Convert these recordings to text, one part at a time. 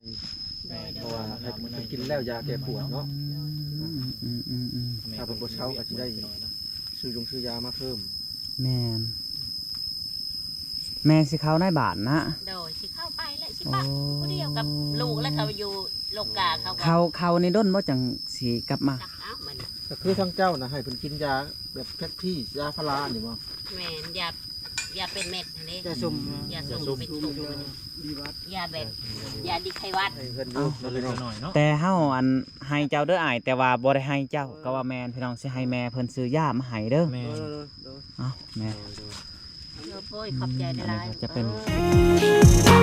ໂດຍ ໂດຍ ເພາະວ່າໃຫ້ເພິ່ນກິນແລ້ວຢາແກ້ປວດເນາະ ອືມໆໆໆ ຖ້າເພິ່ນບໍ່ເຊົາກໍຊິໄດ້ຊື້ຢົງຊື້ຢາມາເພີ່ມ ແມ່ນ ແມ່ຊິເຂົ້າໃນບ້ານນະ ໂດຍ ຊິເຂົ້າໄປແຫຼະ ຊິປະ ໂອ້ ຜູ້ດຽວກັບລູກ ແລ້ວເຂົາຢູ່ໂລກກາ ເຂົາກໍ ເຂົ້າ ເຂົ້ານີ້ດົນບໍ່ ຈັ່ງຊິກັບມາ ເອົາບັດນີ້ ກໍຄືທາງເຈົ້ານະ ໃຫ້ເພິ່ນກິນຢາແບບແພັກພີ້ ຢາພາລານີ້ບໍ່ ແມ່ນ ຢາ ຢາເປັນເມັດຫັ້ນເດ້ ຢາຊຸມ ຢາຊຸມເປັນທຸງ ດີຫວັດ ຢາແບບ ຢາດີໄຂ້ຫວັດ ໃຫ້ເພິ່ນຢູ່ ເອົາ ເລັກໆນ້ອຍໆເນາະ ແຕ່ເຮົາ ອັນ ໃຫ້ເຈົ້າເດີອ້າຍ ແຕ່ວ່າບໍ່ໄດ້ໃຫ້ເຈົ້າ ກໍວ່າແມ່ນ ພີ່ນ້ອງ ຊິໃຫ້ແມ່ເພິ່ນຊື້ຢາມາໃຫ້ເດີ ແມ່ນ ໂດຍໆໆ ເອົາ ແມ່ ໂດຍໆ ໂອ້ຍ ຂອບໃຈຫຼາຍໆ ອັນນີ້ກໍຈະເປັນ ເອີ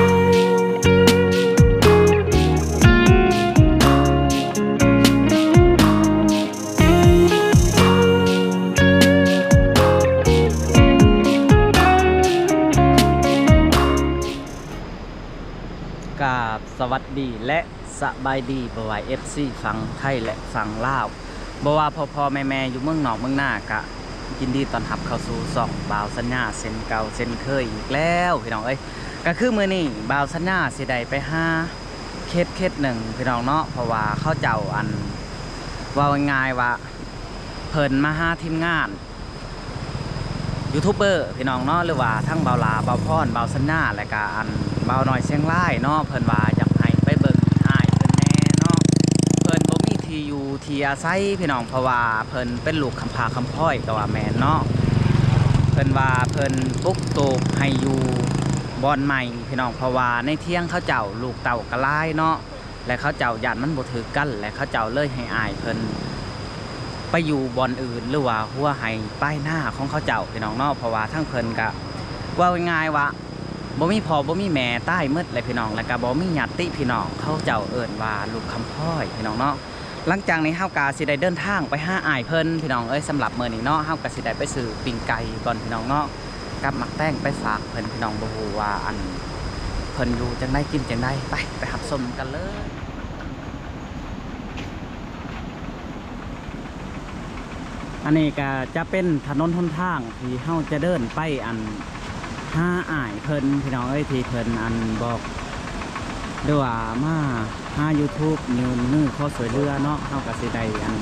ກາບສະຫວັດດີ ແລະ ສະບາຍດີ ບໍ່ວ່າເອັຟຊີຝັ່ງໄທ ແລະ ຝັ່ງລາວ ບໍ່ວ່າພໍ່ໆແມ່ໆຢູ່ເມືອງນອກເມືອງນາ ກະຍິນດີຕ້ອນຮັບເຂົ້າສູ່ຊ່ອງບ່າວສັນຍາເຊັ່ນເກົ່າເຊັ່ນເຄີຍອີກແລ້ວ ພີ່ນ້ອງເອີຍ. ກະຄືມື້ນີ້ບ່າວສັນຍາຊິໄດ້ໄປຫາເຂດເຂດໜຶ່ງ ພີ່ນ້ອງເນາະ ເພາະວ່າເຂົາເຈົ້າ ອັນ ເວົ້າງ່າຍໆວ່າ ເພິ່ນມາຫາທີມງານ ຢູທູບເບີ ພີ່ນ້ອງເນາະ ຫຼືວ່າທັງບ່າວຫຼ້າ ບ່າວພອນ ບ່າວສັນຍາ ແລະກະ ອັນ ບ່າວນ້ອຍຊຽງລາຍເນາະ ເພິ່ນວ່າຢາກໃຫ້ໄປເບິ່ງອ້າຍເພິ່ນແດ່ເນາະ ເພິ່ນບໍ່ມີທີ່ຢູ່ທີ່ອາໄສ ພີ່ນ້ອງ ເພາະວ່າເພິ່ນເປັນລູກຄຳພ້າຄຳພ້ອຍກໍວ່າແມ່ນເນາະ ເພິ່ນວ່າເພິ່ນປຸກໂຕກໃຫ້ຢູ່ບ່ອນໃໝ່ ພີ່ນ້ອງ ເພາະວ່າໃນທຽງເຂົາເຈົ້າລູກເຕົ້າກໍຫຼາຍເນາະ ແລະເຂົາເຈົ້າຢ້ານມັນບໍ່ຖືກກັນ ແລະເຂົາເຈົ້າເລີຍໃຫ້ອ້າຍເພິ່ນໄປຢູ່ບ່ອນອື່ນ ຫຼືວ່າຫົວໄຮ່ປາຍນາຂອງເຂົາເຈົ້າ ພີ່ນ້ອງເນາະ ເພາະວ່າທາງເພິ່ນກະເວົ້າງ່າຍໆວ່າ ບໍ່ມີພໍ່ບໍ່ມີແມ່ ຕາຍໝົດແຫຼະ ພີ່ນ້ອງ ແລະກະບໍ່ມີຍາດຕິພີ່ນ້ອງ ເຂົາເຈົ້າເອີ້ນວ່າລູກຄຳພ້ອຍ ພີ່ນ້ອງເນາະ. ຫຼັງຈາກນີ້ເຮົາກະຊິໄດ້ເດີນທາງໄປຫາອ້າຍເພິ່ນ ພີ່ນ້ອງເອີຍ. ສຳລັບມື້ນີ້ເນາະ ເຮົາກະຊິໄດ້ໄປຊື້ປີ້ງໄກ່ກ່ອນ ພີ່ນ້ອງເນາະ ກັບໝາກແຕງໄປຝາກເພິ່ນ ພີ່ນ້ອງ ບໍ່ຮູ້ວ່າ ອັນ ເພິ່ນຢູ່ຈັ່ງໃດ ກິນຈັ່ງໃດ ໄປ ໄປຮັບຊົມກັນເລີຍ. ອັນນີ້ກະຈະເປັນຖະໜົນຫົນທາງທີ່ເຮົາຈະເດີນໄປ ອັນ ຫາອ້າຍເພິ່ນ ພີ່ນ້ອງເອີຍ ທີ່ເພິ່ນ ອັນ ບອກ ຫຼືວ່າມາຫາຢູທູບ ຍື່ນມືຂໍຊ່ວຍເຫຼືອເນາະ ເຮົາກະຊິໄດ້ ອັນ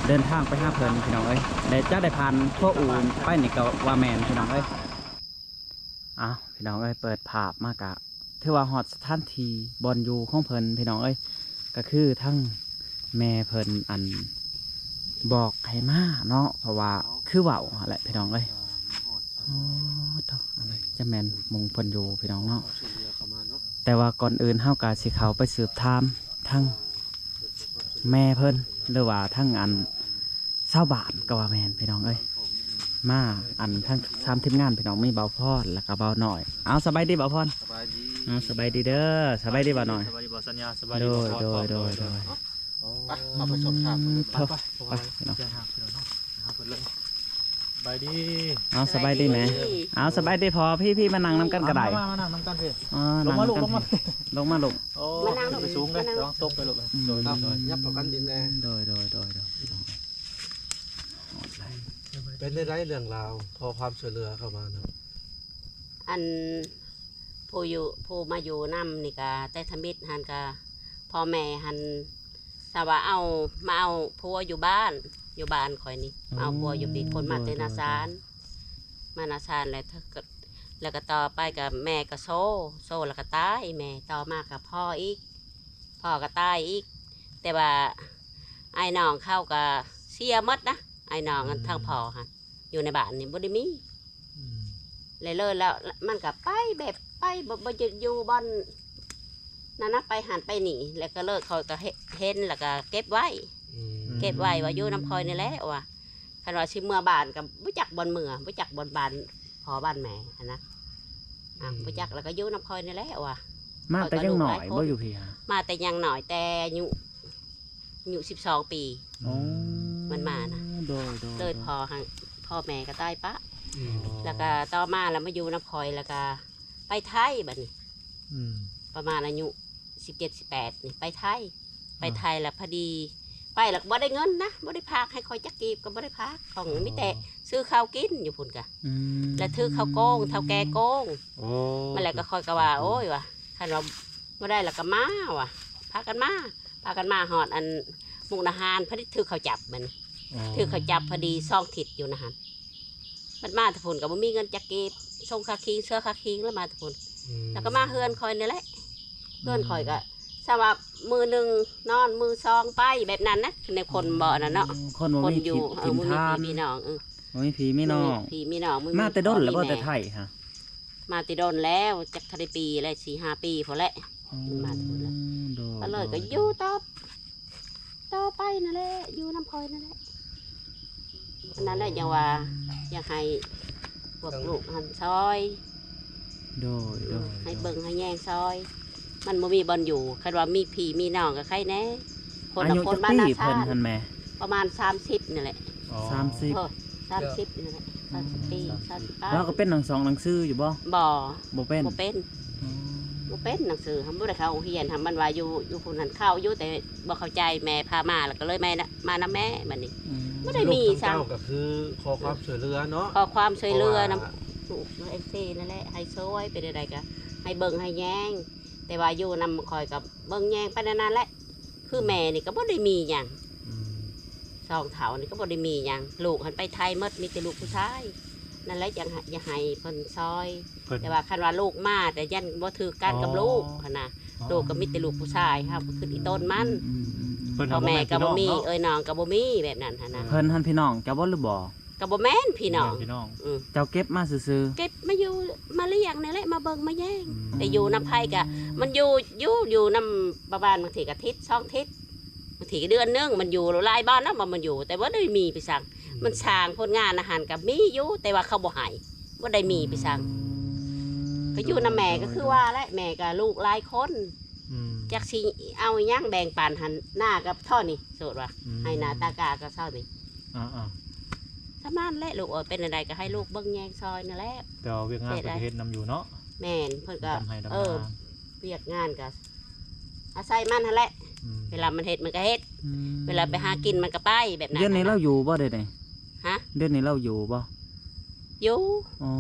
ເດີນທາງໄປຫາເພິ່ນ ພີ່ນ້ອງເອີຍ ແລະຈະໄດ້ຜ່ານຂົວອູ່ໄປນີ້ກໍວ່າແມ່ນ ພີ່ນ້ອງເອີຍ. ອ້າວ ພີ່ນ້ອງເອີຍ ເປີດພາບມາກະ ຖືວ່າຮອດສະຖານທີ່ບ່ອນຢູ່ຂອງເພິ່ນ ພີ່ນ້ອງເອີຍ ກໍຄືທັງແມ່ເພິ່ນ ອັນ ບອກໃຫ້ມາເນາະ ເພາະວ່າຄືເວົ້າຫັ້ນແຫຼະ ພີ່ນ້ອງເອີຍ. ໂອ້ ໂທ້ ອັນນັ້ນຈະແມ່ນໝ່ອງເພິ່ນຢູ່ ພີ່ນ້ອງເນາະ ແຕ່ວ່າກ່ອນອື່ນເຮົາກະຊິເຂົ້າໄປສືບຖາມທັງແມ່ເພິ່ນ ຫຼືວ່າທັງ ອັນ ຊາວບ້ານກໍວ່າແມ່ນ ພີ່ນ້ອງເອີຍ ມາ ອັນ ທັງສາມທີມງານ ພີ່ນ້ອງ ມີບ່າວພອນ ແລ້ວກໍບ່າວນ້ອຍ. ເອົາ ສະບາຍດີບ່າວພອນ. ສະບາຍດີ. ເອົາ ສະບາຍດີເດີ ສະບາຍດີບ່າວນ້ອຍ. ສະບາຍດີ ສະບາຍດີບ່າວພອນ. ໂດຍ ໂດຍ ໂດຍ ໂດຍ. ໄປ ເຮົາໄປສອບຖາມເພິ່ນ. ໂອ້ ໄປ ໄປ ພີ່ນ້ອງ ຫາເພິ່ນເລີຍ. ສະບາຍດີ. ເອົາ ສະບາຍດີແມ່. ເອົາ ສະບາຍດີພໍ່. ພີ່ໆ ມານັ່ງນຳກັນກໍໄດ້. ມາ ມາ ມານັ່ງນຳກັນພີ່. ອໍ ລົງມາລູກ ລົງມາ ລົງມາລູກ. ໂອ້ ມານັ່ງລູກ ຂຶ້ນໄປສູງເດ້ ມານັ່ງ ລະວັງຕົກເດີລູກ. ອືມ ໂດຍ ໂດຍ ໂດຍ. ເປັນໃດເລື່ອງລາວ ຂໍຄວາມຊ່ວຍເຫຼືອເຂົ້າມານະ? ອັນ ຜູ້ຢູ່ ຜູ້ມາຢູ່ນຳນີ້ກະ ແຕ່ທຳອິດຫັ້ນກະ ພໍ່ແມ່ຫັ້ນ ຖ້າວ່າເອົາ ມາເອົາຜົວຢູ່ບ້ານ ຢູ່ບ້ານຂ້ອຍນີ້ ມາເອົາຜົວຢູ່ພີ້ ຄົນມາແຕ່ນາຊານ ມານາຊານ ແລ້ວ ແລ້ວກໍຕໍ່ໄປກໍແມ່ກໍໂຊ ໂຊແລ້ວກໍຕາຍແມ່ ຕໍ່ມາກໍພໍ່ອີກ ພໍ່ກໍຕາຍອີກ ແຕ່ວ່າອ້າຍນ້ອງເຂົາກໍເສຍໝົດນະ ອ້າຍນ້ອງ ອືມ ທາງພໍ່ຫັ້ນ ຢູ່ໃນບ້ານນີ້ບໍ່ໄດ້ມີ ອືມ ແລ້ວເລີຍ ແລ້ວມັນກໍໄປແບບໄປ ບໍ່ ບໍ່ຢູ່ ຢູ່ບ່ອນນັ້ນນະ ໄປຫັ້ນໄປນີ້ ແລ້ວກໍເລີຍ ຂ້ອຍກໍເຫັນ ເຫັນແລ້ວກໍເກັບໄວ້ ອືມ ເກັບໄວ້ວ່າຢູ່ນຳຂ້ອຍນີ້ແຫຼະວ່າ ຄັນວ່າຊິເມືອບ້ານກໍບໍ່ຈັກບ່ອນເມືອ ບໍ່ຈັກບ່ອນບ້ານພໍ່ບ້ານແມ່ຫັ້ນນະ ອືມ ອ່າ ບໍ່ຈັກ ແລ້ວກໍຢູ່ນຳຂ້ອຍນີ້ແຫຼະວ່າ ມາແຕ່ຍັງນ້ອຍບໍ່ຢູ່ພີ້ຫະ? ມາແຕ່ຍັງນ້ອຍ ແຕ່ອາຍຸ ອາຍຸສິບສອງປີ ອໍ ມັນມານະ ໂດຍ ໂດຍ ໂດຍ ພໍ່ຫັ້ນ ພໍ່ແມ່ກໍຕາຍປະ ອືມ ແລ້ວກໍຕໍ່ມາແລ້ວມາຢູ່ນຳຂ້ອຍ ແລ້ວກໍໄປໄທບັດນີ້ ອືມ ປະມານອາຍຸສິບເຈັດ ສິບແປດນີ້ ໄປໄທ ໄປໄທ ອ່າ ແລ້ວພໍດີໄປແລ້ວກໍບໍ່ໄດ້ເງິນນະ ບໍ່ໄດ້ພາກໃຫ້ຂ້ອຍຈັກກີບ ກໍບໍ່ໄດ້ພາກ ຂອງ ອໍ ມີແຕ່ຊື້ເຂົ້າກິນຢູ່ພຸ້ນກະ ອືມ ແລ້ວຖືກເຂົາໂກງ ເຖົ້າແກ່ໂກງ ໂອ້ ມາແລ້ວກໍຂ້ອຍກໍວ່າ ໂອ້ຍວ່າ ຄັນວ່າ ບໍ່ໄດ້ລະກໍມາວ່າ ພາກັນມາ ພາກັນມາຮອດອັນມຸກດາຫານ ພໍດີຖືກເຂົາຈັບ ບັດນີ້ ອໍ ຖືກເຂົາຈັບພໍດີສອງທິດຢູ່ນະຫັ້ນ ບັດມາແຕ່ພຸ້ນກໍບໍ່ມີເງິນຈັກກີບ ສົ່ງຄ່າຄີງ ເຊື່ອຄ່າຄີງ ແລ້ວມາແຕ່ພຸ້ນ ອືມ ແລ້ວກໍມາເຮືອນຂ້ອຍນີ້ແຫຼະ ເຮືອນຂ້ອຍກໍ ອືມ ຊະວ່າມື້ໜຶ່ງນອນ ມື້ສອງໄປ ແບບນັ້ນນະ ແນວຄົນບໍ່ອັນນັ້ນເນາະ ອືມ ຄົນບໍ່ມີ ຄົນຢູ່ ທີ່ ເອີ ບໍ່ມີ ຖິ່ນຖານ ພີ່ມີນ້ອງ ເອີ ບໍ່ມີພີ່ມີນ້ອງ ບໍ່ມີພີ່ມີນ້ອງ ມາແຕ່ດົນແລ້ວບໍ່ ແຕ່ໄທຫະ? ມາແຕ່ດົນແລ້ວ ຈັກເທົ່າໃດປີແລ້ວ ສີ່ຫ້າປີພຸ້ນແຫຼະ ອືມ ມາແຕ່ພຸ້ນແຫຼະ ໂດຍ ກໍເລີຍ ໂດຍ ກໍຢູ່ຕໍ່ ຕໍ່ໄປນັ້ນແຫຼະ ຢູ່ນຳຂ້ອຍນັ້ນແຫຼະ ອັນນັ້ນແຫຼະ ຈັ່ງວ່າ ຢາກໃຫ້ພວກລູກຫັ້ນຊ່ອຍ ໂດຍ ໂດຍ ໃຫ້ເບິ່ງໃຫ້ແຍງຊ່ອຍ ມັນບໍ່ມີບ່ອນຢູ່ ຄັນວ່າມີພີ່ມີນ້ອງກໍໃຄແດ່ ຄົນລະຄົນ ອາຍຸຈັກປີເພິ່ນຫັ້ນແມ່? ປະມານສາມສິບນີ້ແຫຼະ ອໍ ສາມສິບ ໂອ້ ສາມສິບນີ້ແຫຼະ ສາມສິບປີ ສາມສິບປາຍ ລາວກໍເປັນໜັງສອງໜັງສືຢູ່ບໍ່? ບໍ່ ບໍ່ເປັນ ບໍ່ເປັນ ອືມ ບໍ່ເປັນໜັງສື ບໍ່ໄດ້ເຂົ້າໂຮງຮຽນ ມັນວ່າຢູ່ ຢູ່ພຸ້ນຫັ້ນເຂົ້າຢູ່ ແຕ່ບໍ່ເຂົ້າໃຈ ແມ່ພາມາ ແລ້ວກໍເລີຍມາ ມານຳແມ່ ບັດນີ້ ອືມ ບໍ່ໄດ້ມີ ສະຫຼຸບທາງເຈົ້າກໍຄືຂໍຄວາມຊ່ວຍເຫຼືອເນາະ ຂໍຄວາມຊ່ວຍເຫຼືອນຳ ເພາະວ່າ ລູກຢູ່ເອັມຊີນັ້ນແຫຼະ ໃຫ້ຊ່ວຍ ເປັນໃດໆກໍໃຫ້ເບິ່ງໃຫ້ແຍງ ແຕ່ວ່າຢູ່ນຳຂ້ອຍກໍເບິ່ງແຍງໄປແນວນັ້ນແຫຼະ ຄືແມ່ນີ້ກໍບໍ່ໄດ້ມີຫຍັງ ອືມ ສອງເຖົ້ານີ້ກໍບໍ່ໄດ້ມີຫຍັງ ລູກຫັ້ນໄປໄທໝົດ ມີແຕ່ລູກຜູ້ຊາຍ ນັ້ນແຫຼະ ຢາກໃຫ້ ຢາກໃຫ້ເພິ່ນຊ່ອຍ ເພິ່ນ ແຕ່ວ່າຄັນວ່າລູກມາ ແຕ່ຢ້ານບໍ່ຖືກກັນກັບ ອໍ ລູກຫັ້ນນະ ອໍ ລູກກໍມີແຕ່ລູກຜູ້ຊາຍ ເຮົາກໍຄືອີ່ຕົນມັນ ອືມໆໆ ເພິ່ນ ພໍ່ແມ່ກໍບໍ່ມີ ພີ່ນ້ອງເນາະ ເອີຍ ນ້ອງກໍບໍ່ມີ ແບບນັ້ນຫັ້ນນະ ເພິ່ນຫັ້ນພີ່ນ້ອງເຈົ້າບໍ່ ຫຼືບໍ່? ກໍບໍ່ແມ່ນພີ່ນ້ອງ ບໍ່ແມ່ນພີ່ນ້ອງ ອືມ ເຈົ້າເກັບມາຊື່ໆ ເກັບມາຢູ່ ມາລ້ຽງນີ້ແຫຼະ ມາເບິ່ງມາແຍງ ອືມ ແຕ່ຢູ່ນຳໃຜກໍ ມັນຢູ່ ຢູ່ ຢູ່ນຳປະມານບາງທີກໍທິດສອງທິດ ບາງທີກໍເດືອນໜຶ່ງ ມັນຢູ່ຫຼາຍບ່ອນນະ ມັນຢູ່ ແຕ່ບໍ່ໄດ້ມີໄປສັງ ອືມ ມັນສ້າງຜົນງານອາຫານກໍມີຢູ່ ແຕ່ວ່າເຂົາບໍ່ໃຫ້ ບໍ່ໄດ້ມີໄປສັງ ອືມ ກໍຢູ່ນຳແມ່ ໂດຍ ກໍຄືວ່າແຫຼະ ແມ່ກໍລູກຫຼາຍຄົນ ອືມ ຈັກຊິເອົາຫຍັງແບ່ງປັນຫັ້ນ ນາກໍທໍ່ນີ້ ສົມມຸດວ່າ ອືມ ໃຫ້ນາຕາກາກໍທໍ່ນີ້ ອ່າໆ ສ່ຳນັ້ນແຫຼະລູກເອີຍ ເປັນແນວໃດກໍໃຫ້ລູກເບິ່ງແຍງຊ່ອຍນັ້ນແຫຼະ ແຕ່ວ່າວຽກງານເພິ່ນກໍເຮັດນຳຢູ່ເນາະ ແມ່ນ ເພິ່ນກໍ ດຳໄຮ່ດຳນາ ເອີ ວຽກງານກໍອາໄສມັນຫັ້ນແຫຼະ ອືມ ເວລາມັນເຮັດມັນກໍເຮັດ ອືມ ເວລາໄປຫາກິນມັນກໍໄປ ແບບນັ້ນ ດຽວນີ້ລາວຢູ່ບໍ່ ດຽວນີ້? ຮະ? ດຽວນີ້ລາວຢູ່ບໍ່? ຢູ່ ອໍ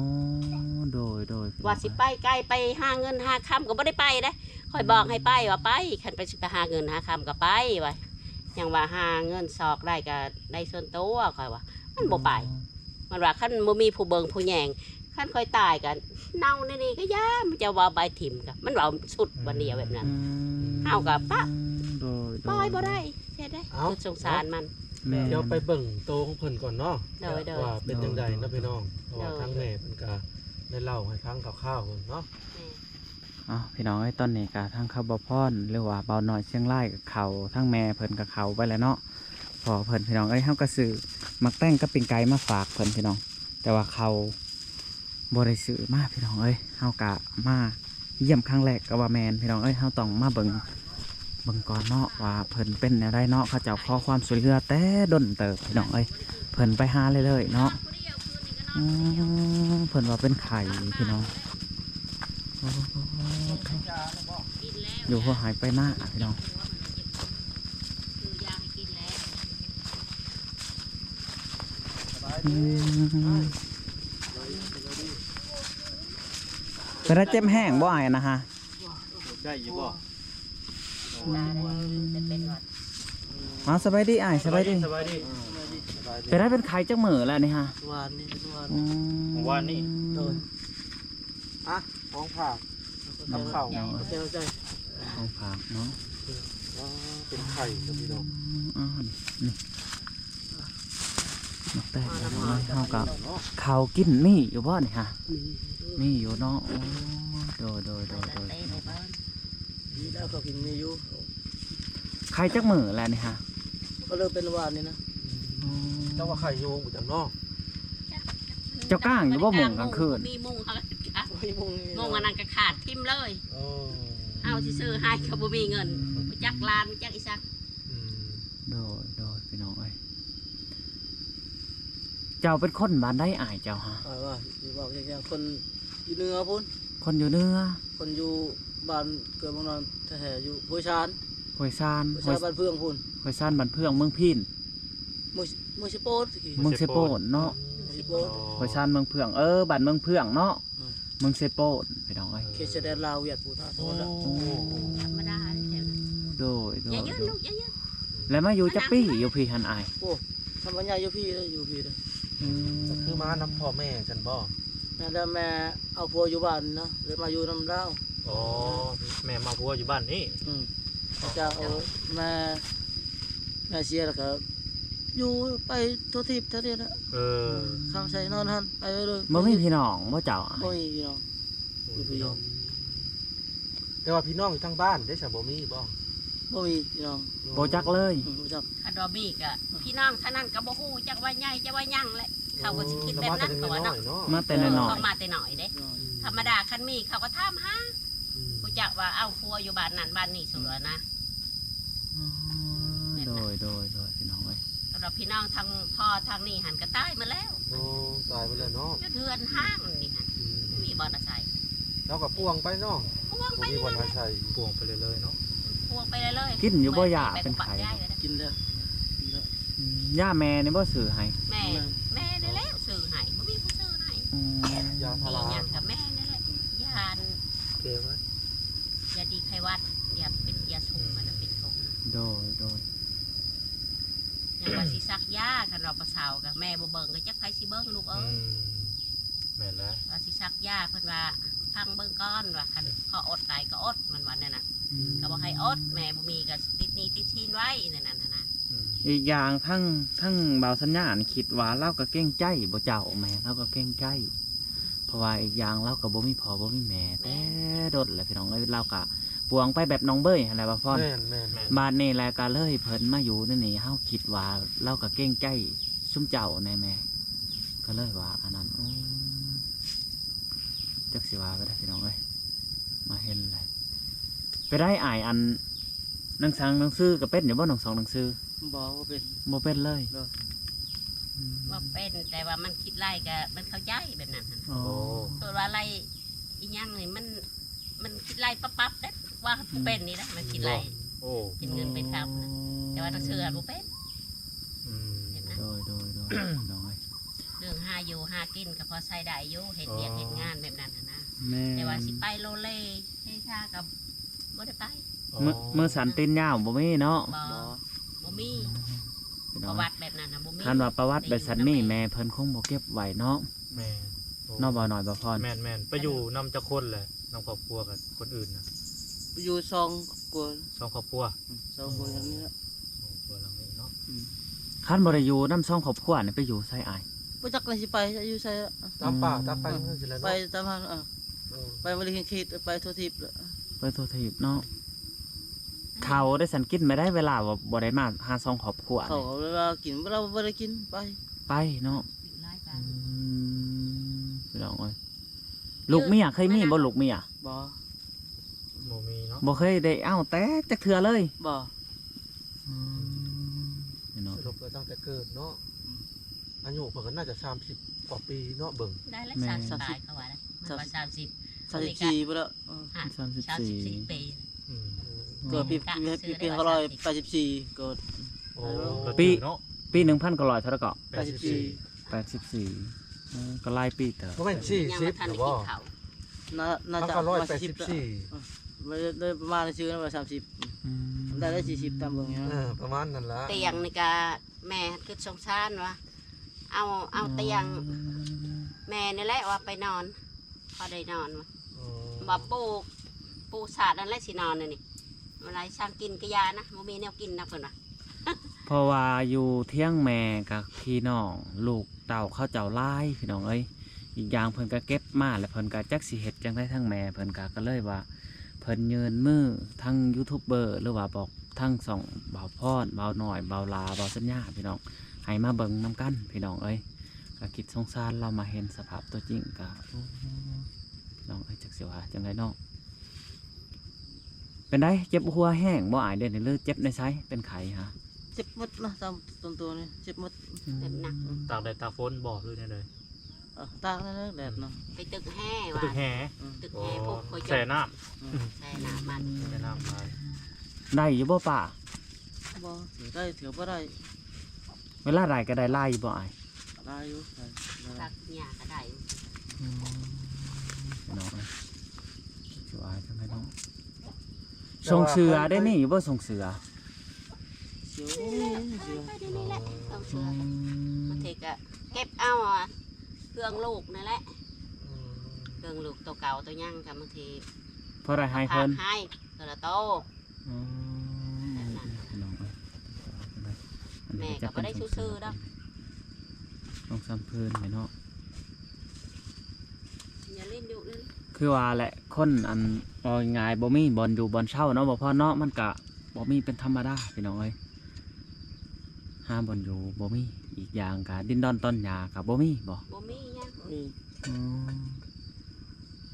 ໂດຍໆ ວ່າຊິໄປໄກ ໄປຫາເງິນຫາຄຳກໍບໍ່ໄດ້ໄປເດ້ ຂ້ອຍບອກໃຫ້ໄປວ່າໄປ ຄັນໄປ ຊິໄປຫາເງິນຫາຄຳກໍໄປວ່າ ຍັງວ່າຫາເງິນຊອກໄດ້ກໍໄດ້ສ່ວນຕົວ ຂ້ອຍວ່າ ມັນບໍ່ໄປ ອໍ ມັນວ່າຄັນບໍ່ມີຜູ້ເບິ່ງຜູ້ແຍງ ຄັນຂ້ອຍຕາຍກໍເນົ່າໃນນີ້ກໍຢ່າ ມັນຈະວ່າເອົາໄປຖິ້ມກໍ ມັນເວົ້າສຸດວັນດຽວແບບນັ້ນ ອືມ ເຮົາກໍປະ ໂດຍໆ ປ່ອຍບໍ່ໄດ້ ເຮັດໄດ້ ເອົ້າ ຄືສົງສານມັນ ແມ່ນ ດຽວໄປເບິ່ງໂຕຂອງເພິ່ນກ່ອນເນາະ ໂດຍໆ ວ່າເປັນຈັ່ງໃດເນາະ ໂດຍໆ ພີ່ນ້ອງ ເພາະວ່າ ໂດຍໆ ທາງແມ່ເພິ່ນກໍໄດ້ເລົ່າໃຫ້ຟັງຄ່າວໆເນາະ ແມ່ນ ເອົ້າ ພີ່ນ້ອງເອີຍ ຕອນນີ້ກະທາງເຂົາບ່າວພອນ ຫຼືວ່າບ່າວນ້ອຍຊຽງລາຍກະເຂົ້າ ທາງແມ່ເພິ່ນກະເຂົ້າໄປແລ້ວເນາະ ພໍ່ເພິ່ນ ພີ່ນ້ອງເອີຍ ເຮົາກະຊື້ໝາກແຕງກັບປີ້ງໄກ່ມາຝາກເພິ່ນ ພີ່ນ້ອງ ແຕ່ວ່າເຂົ້າບໍ່ໄດ້ຊື້ມາ ພີ່ນ້ອງເອີຍ ເຮົາກະມາຢ້ຽມຄັ້ງແລກກະວ່າແມ່ນ ພີ່ນ້ອງເອີຍ ເຮົາຕ້ອງມາເບິ່ງ ເບິ່ງກ່ອນເນາະ ວ່າເພິ່ນເປັນແນວໃດເນາະ ເຂົາເຈົ້າຂໍຄວາມຊ່ວຍເຫຼືອແຕ່ດົນເຕີບ ພີ່ນ້ອງເອີຍ ເພິ່ນໄປຫາເລື້ອຍໆເນາະ ອືມ ເພິ່ນວ່າເປັນໄຂ້ ພີ່ນ້ອງ ໂອ້ໂຫ ຢູ່ຫົວໄຮ່ໄປນາ ພີ່ນ້ອງ ອືມ ເປັນໄດ້ເຈັບແຮງບໍ່ອ້າຍນະຮະ? ໄດ້ຢູ່ບໍ່? ອືມ ເອົາ ສະບາຍດີອ້າຍ ສະບາຍດີ ສະບາຍດີ ເປັນໄດ້ເປັນໄຂ້ຈັກມື້ແລ້ວນີ້ຮະ? ວານນີ້ ວານ ອືມ ວານນີ້ ໂດຍ ອ່ະ ຂອງຝາກກັບເຂົ້າ ຂອບໃຈ ຂອບໃຈ ຂອງຝາກເນາະ ເປັນໄຂ້ເນາະ ພີ່ນ້ອງ ອືມ ເອົາ ນີ້ ໝາກແຕງ ເຮົາກະເຂົ້າກິນມີຢູ່ບໍ່ນີ້ຮະ? ມີ ມີຢູ່ເນາະ ໂອ້ ໂດຍ ໂດຍ ໂດຍ ໂດຍ ດີແລ້ວ ເຂົາກິນມີຢູ່ ໄຂ້ຈັກມື້ແລ້ວນີ້ຮະ? ກໍເລີ່ມເປັນວານນີ້ນະ ອືມ ເຈົ້າວ່າໄຂ້ຍຸງບໍ່ຈັກເນາະ ເຈົ້າກ້າງຢູ່ບໍ່ມຸ້ງກາງຄືນ? ມີມຸ້ງ ເຮົາກະ ມີມຸ້ງ ມຸ້ງອັນນັ້ນກະຂາດຖິ້ມເລີຍ ເອີ ເຮົາຊິຊື້ໃຫ້ກະບໍ່ມີເງິນ ບໍ່ຈັກຫຼານ ບໍ່ຈັກອີ່ສັງ ອືມ ໂດຍ ໂດຍ ພີ່ນ້ອງເອີຍ ເຈົ້າເປັນຄົນບ້ານໃດອ້າຍເຈົ້າຮະ? ຂ້ອຍວ່າຊິບອກແທ້ໆ ຄົນຢູ່ເໜືອພຸ້ນ ຄົນຢູ່ເໜືອ ຄົນຢູ່ບ້ານເກີດເມືອງນອນແທ້ໆ ຢູ່ຫ້ວຍຊານ ຫ້ວຍຊານ ຫ້ວຍຊານ ຫ້ວຍ ບ້ານເຟືອງພຸ້ນ ຫ້ວຍຊານ ບ້ານເຟືອງ ເມືອງພີນ ເມືອງ ເມືອງເຊໂປນ ເມືອງເຊໂປນເນາະ ເມືອງເຊໂປນ ຫ້ວຍຊານ ເມືອງເຟືອງ ເອີ ບ້ານເມືອງເຟືອງເນາະ ອືມ ເມືອງເຊໂປນ ພີ່ ນ້ອງເອີຍ. ເຂດຊາຍແດນລາວຫວຽດພຸ້ນນະ. ໂອ້ ທຳມະດາເດ້ແຖວນັ້ນ. ໂດຍ ໂດຍ ຢ່າຢືນ ໂດຍ ລູກ ຢ່າຢືນ. ແລ້ວມາຢູ່ຈັກປີຢູ່ພີ້ຫັ້ນອ້າຍ? ໂອ້ ທຳມະດາຢູ່ພີ້ເດ້ ຢູ່ພີ້ເດ້. ອືມ ກໍຄືມານຳພໍ່ແມ່ຊັ້ນບໍ່? ແມ່ນແລ້ວ ແມ່ເອົາຜົວຢູ່ບ້ານນະ ເລີຍມາຢູ່ນຳລາວ. ອໍ ແມ່ມາເອົາຜົວຢູ່ບ້ານນີ້. ອືມ ເຂົາເຈົ້າເອົາ ແມ່ ແມ່ເສຍແລ້ວກໍຢູ່ໄປທົ່ວທີບທົ່ວແດນນະ. ເອີ ຄຳໄຊນອນຫັ້ນໄປເລີຍ. ບໍ່ມີພີ່ນ້ອງບໍ່ເຈົ້າ? ບໍ່ມີພີ່ນ້ອງ. ໂອ້ຍ ຢູ່ຜູ້ດຽວ. ແຕ່ວ່າພີ່ນ້ອງຢູ່ທາງບ້ານເດ້ ຊະບໍ່ມີບໍ່? ບໍ່ມີພີ່ນ້ອງ ບໍ່ຈັກເລີຍ. ອືມ ບໍ່ຈັກ. ຄັນວ່າມີກໍພີ່ນ້ອງເທົ່ານັ້ນກໍບໍ່ຮູ້ຈັກວ່າໃຫຍ່ຈັກວ່າຍັງແຫຼະ. ເຂົາກໍຊິຄິດແບບນັ້ນ ເຂົາວ່າເນາະ ມາແຕ່ນ້ອຍໆ ເຂົາມາແຕ່ນ້ອຍເດ້. ອືມ ທຳມະດາຄັນມີເຂົາກໍຖາມຫາ. ອືມ ຮູ້ຈັກວ່າເອົາຜົວຢູ່ບ້ານນັ້ນບ້ານນີ້ ສົມມຸດວ່ານະ. ອໍ ແມ່ນນະ. ໂດຍ ໂດຍ ໂດຍ ພີ່ນ້ອງເອີຍ. ສຳລັບພີ່ນ້ອງທາງພໍ່ທາງນີ້ຫັ້ນກໍຕາຍໝົດແລ້ວ. ໂອ້ ຕາຍໝົດແລ້ວເນາະ. ຈົນເຮືອນຮ້າງນີ້ຫັ້ນ ອືມ ບໍ່ມີບ່ອນອາໄສ. ລາວກໍປ່ວງໄປເນາະ ປ່ວງໄປ ບໍ່ມີບ່ອນອາໄສ ປ່ວງໄປເລື້ອຍໆເນາະ. ອືມ ປ່ວງໄປເລື້ອຍໆ. ກິນຢູ່ບໍ່ຢາເປັນໄຂ້? ກິນແລ້ວ ກິນແລ້ວ. ອືມ ຢາແມ່ນີ້ບໍ່ຊື້ໃຫ້? ແມ່ ແມ່ນີ້ແຫຼະຊື້ໃຫ້ ບໍ່ມີຜູ້ຊື້ໃຫ້. ອືມ ຢາພາລາ ມີຫຍັງກໍແມ່ນີ້ແຫຼະ. ຢາ ແກ້ຫວັດ ຢາດີໄຂ້ຫວັດ ຢາເປັນ ຢາຊຸມ ອືມ ມັນນະເປັນຖົງ. ໂດຍ ໂດຍ. ຍັງວ່າຊິສັກຢາ ຄັນວ່າບໍ່ເຊົາກໍແມ່ບໍ່ເບິ່ງ ກໍຈັກໃຜຊິເບິ່ງລູກເອີຍ. ອືມ ແມ່ນແຫຼະ. ວ່າຊິສັກຢາ ເພິ່ນວ່າຟັງເບິ່ງກ່ອນ ວ່າຄັນພໍອົດໄດ້ກໍອົດ ມັນວ່າແນວນັ້ນ. ອືມ ກໍບໍ່ໃຫ້ອົດ ແມ່ບໍ່ມີກໍຕິດໜີ້ຕິດສິນໄວ້ ແນວນັ້ນນະ. ອືມ ອີກຢ່າງທັງ ທັງບ່າວສັນຍານີ້ຄິດວ່າລາວກໍເກງໃຈບໍ່ເຈົ້າ? ແມ່ ລາວກໍເກງໃຈ ເພາະວ່າອີກຢ່າງລາວກໍບໍ່ມີພໍ່ບໍ່ມີແມ່ ແມ່ນ ແຕ່ດົນແລ້ວ ພີ່ນ້ອງເອີຍ. ລາວກໍປ່ວງໄປແບບນ້ອງເບີຍຫັ້ນແຫຼະ ບ່າວພອນ. ແມ່ນ ແມ່ນ ແມ່ນ. ບາດນີ້ແຫຼະກໍເລີຍເພິ່ນມາຢູ່ໃນນີ້ ເຮົາຄິດວ່າລາວກໍເກງໃຈຊຸມເຈົ້າແດ່ແມ່ ກໍເລີຍວ່າອັນນັ້ນ. ອືມ ຈັກຊິວ່າໄປໄດ້ ພີ່ນ້ອງເອີຍ ມາເຫັນແລ້ວ. ໄປໄດ້ອ້າຍ ອັນໜັງສັງໜັງສືກໍເປັນຢູ່ບໍ່? ໜັງສອງໜັງສື ບໍ່ ບໍ່ເປັນ ບໍ່ເປັນເລີຍ. ໂດຍ ອືມ ບໍ່ເປັນ ແຕ່ວ່າມັນຄິດໄລ່ກໍມັນເຂົ້າໃຈແບບນັ້ນຫັ້ນ. ອໍ ໂຕວ່າໄລ່ອີຫຍັງນີ້ ມັນ ມັນຄິດໄລ່ປັບໆເດ້ ວ່າຜູ້ເປັນນີ້ນະ ມັນຄິດໄລ່. ໂອ້ ເປັນເງິນເປັນຄຳນະ ອໍ ແຕ່ວ່າໜັງສືບໍ່ເປັນ. ອືມ ເຫັນນະ. ໂດຍ ໂດຍ ໂດຍ ນ້ອງເອີຍ. ເລື່ອງຫາຢູ່ຫາກິນກໍພໍໃຊ້ໄດ້ຢູ່ ເຮັດວຽກ ອໍ ເຮັດງານແບບນັ້ນຫັ້ນນະ. ແມ່ນ. ແຕ່ວ່າຊິໄປໂລເລເຮຊາກໍບໍ່ໄດ້ໄປ. ອໍ ມື ມືສັ້ນຕີນຍາວບໍ່ມີເນາະ? ບໍ່ ບໍ່ ບໍ່ມີ. ອືມ ປະຫວັດແບບນັ້ນນະບໍ່ມີ. ຄັນວ່າປະຫວັດແບບຊັ້ນມີ ແມ່ເພິ່ນຄົງບໍ່ເກັບໄວ້ເນາະ. ແມ່ນ. ໂອ້ ເນາະ ບ່າວນ້ອຍ ບ່າວພອນ. ແມ່ນໆ. ໄປຢູ່ນຳຈັກຄົນແຫຼະ ນຳຄອບຄົວກັບຄົນອື່ນນະ? ໄປຢູ່ສອງຄົວ ສອງຄອບຄົວ. ອືມ ສອງຄົວ ອໍ ຫຼັງນີ້ລະ ສອງຄົວຫຼັງນີ້ເນາະ. ອືມ ຄັນບໍ່ໄດ້ຢູ່ນຳສອງຄອບຄົວນີ້ ໄປຢູ່ໃສອ້າຍ? ບໍ່ຈັກລະຊິໄປຢູ່ໃສ ຕາມປ່າ ອືມ ຕາມໄປ ອືມ ຈັ່ງຊີ້ແຫຼະເນາະ ໄປຕາມຫັ້ນ. ເອີ ເອີ ໄປບໍລິເຂດ ໄປທົ່ວທີບ ໄປທົ່ວທີບເນາະ. ເຂົ້າໄດ້ສັນກິນມາໄດ້ ເວລາບໍ່ ບໍ່ໄດ້ມາຫາສອງຄອບຄົວ ເຂົ້າເວລາກິນ ເວລາບໍ່ໄດ້ກິນ ໄປ ໄປເນາະ. ອືມ ພີ່ນ້ອງເອີຍ ລູກເມຍເຄີຍມີບໍ່ ລູກເມຍ? ບໍ່ ບໍ່ມີເນາະ. ບໍ່ເຄີຍໄດ້ເອົາແຕ່ຈັກເທື່ອເລີຍ? ບໍ່. ອືມ ພີ່ນ້ອງ ສະຫຼຸບກໍຕັ້ງແຕ່ເກີດເນາະ. ອືມ ອາຍຸເພິ່ນກໍໜ້າຈະສາມສິບກວ່າປີເນາະ ເບິ່ງ ໄດ້ແລ້ວ. ແມ່ນ ສາມສິບປາຍ ເຂົາວ່າໄດ້ ມັນວ່າສາມສິບ ສາມສິບສີ່ພຸ້ນລະ. ເອີ ສາມສິບສີ່ ສາມສິບສີ່ປີ. ອືມ ເກີດປີ ປີ ປີຫ້າຮ້ອຍແປດສິບສີ່ ເກີດ. ໂອ້ ເນາະ ປີ ປີໜຶ່ງພັນເກົ້າຮ້ອຍເທົ່າໃດເກາະ? ແປດສິບສີ່ ແປດສິບສີ່. ເອີ ກໍຫຼາຍປີເຕີບ. ບໍ່ແມ່ນສີ່ສິບແລ້ວບໍ່? ໜ້າ ໜ້າຈະ ຫ້າຮ້ອຍແປດສິບສີ່ ເອີ ໄດ້ ໄດ້ປະມານຊື່ນັ້ນວ່າສາມສິບ. ອືມ ໄດ້ ໄດ້ສີ່ສິບຕາມເບິ່ງ. ເອີ ປະມານນັ້ນລະ. ຕຽງນີ້ກະ ແມ່ຄິດສົງສານວ່າ ເອົາ ເອົາຕຽງ ອືມ ແມ່ນີ້ແຫຼະວ່າໄປນອນ ພໍໄດ້ນອນວ່າ. ອໍ ວ່າປູ່ ປູ່ສາດນັ້ນແຫຼະຊິນອນນີ້ ເວລາສ້າງກິນກະຢ່ານະ ບໍ່ມີແນວກິນນະ ເພິ່ນວ່າ. ເພາະວ່າຢູ່ທຽງແມ່ກະພີ່ນ້ອງ ລູກເຕົ້າເຂົາເຈົ້າຫຼາຍ ພີ່ນ້ອງເອີຍ. ອີກຢ່າງເພິ່ນກະເກັບມາ ແລ້ວເພິ່ນກະຈັກຊິເຮັດຈັ່ງໃດ ທາງແມ່ເພິ່ນກະ ກະເລີຍວ່າ ເພິ່ນຍື່ນມືທາງຢູທູບເບີ ຫຼືວ່າບອກທາງຊ່ອງບ່າວພອນ ບ່າວນ້ອຍ ບ່າວຫຼ້າ ບ່າວສັນຍາ ພີ່ນ້ອງ ໃຫ້ມາເບິ່ງນຳກັນ ພີ່ນ້ອງເອີຍ. ກະຄິດສົງສານລາວ ມາເຫັນສະພາບຕົວຈິງກະ ໂອ້ ພີ່ນ້ອງເອີຍ ຈັກຊິວ່າຈັ່ງໃດເນາະ. ເປັນໃດ ເຈັບຫົວແຮງບໍ່ອ້າຍ ດຽວນີ້ ຫຼືເຈັບໃນໃສ ເປັນໄຂ້ຫະ? ເຈັບໝົດເນາະ ຕາມຕົວນີ້ເຈັບໝົດ. ອືມ ເຈັບໜັກ ອືມ ຕາກແດດຕາກຝົນບໍ່ ຫຼືແນວໃດ? ເອີ ຕາກນັ້ນແຫຼະ ແດດເນາະ. ໄປຕຶກແຮ່ວ່າ ຕຶກແຮ່. ອືມ ຕຶກແຮ່ ໂອ້ ພວກຂ້ອຍ ແຊ່ນ້ຳ. ອືມ ແຊ່ນ້ຳມັນ ແຊ່ນ້ຳໄປ. ໄດ້ຢູ່ບໍ່ປາ? ບໍ່ ຖືໄດ້ ຖືບໍ່ໄດ້. ເວລາໄດ້ກໍໄດ້ຫຼາຍຢູ່ບໍ່ອ້າຍ? ຫຼາຍຢູ່ ໄດ້ ຕັກຫຍ້າກໍໄດ້. ອືມ ພີ່ນ້ອງເອີຍ ວ່າຈັ່ງໃດເນາະ ແຕ່ວ່າ ສົ່ງເສືອໄດ້ມີຢູ່ບໍ່ ສົ່ງເສືອ? ເສືອບໍ່ມີ ເສືອ ໄປເດນີ້ແຫຼະ ສົ່ງເສືອ ອືມ ບາງທີກໍເກັບເອົາ ອາ ເຄື່ອງລູກນັ້ນແຫຼະ ອືມ ເຄື່ອງລູກໂຕເກົ່າໂຕຫຍັງກໍບາງທີ ພໍໄດ້ໃຫ້ເພິ່ນ ໃຫ້ເທື່ອລະໂຕ ອືມ ແບບນັ້ນ ພີ່ນ້ອງເອີຍ ແມ່ກໍບໍ່ໄດ້ຊື່ໆດອກ ສອງສາມເພິ່ນແຫຼະເນາະ ຢ່າຫຼິ້ນຢູ່ນັ້ນ ຄືວ່າແຫຼະ ຄົນ ອັນ ເວົ້າງ່າຍໆ ບໍ່ມີບ່ອນຢູ່ບ່ອນເຊົາເນາະ ບໍ່ພໍເນາະ ມັນກະບໍ່ມີເປັນທຳມະດາ ພີ່ນ້ອງເອີຍ ຫາບ່ອນຢູ່ບໍ່ມີ ອີກຢ່າງກະດິນດອນຕອນຫຍ້າກະບໍ່ມີບໍ່? ບໍ່ມີຫຍັງ ອືມ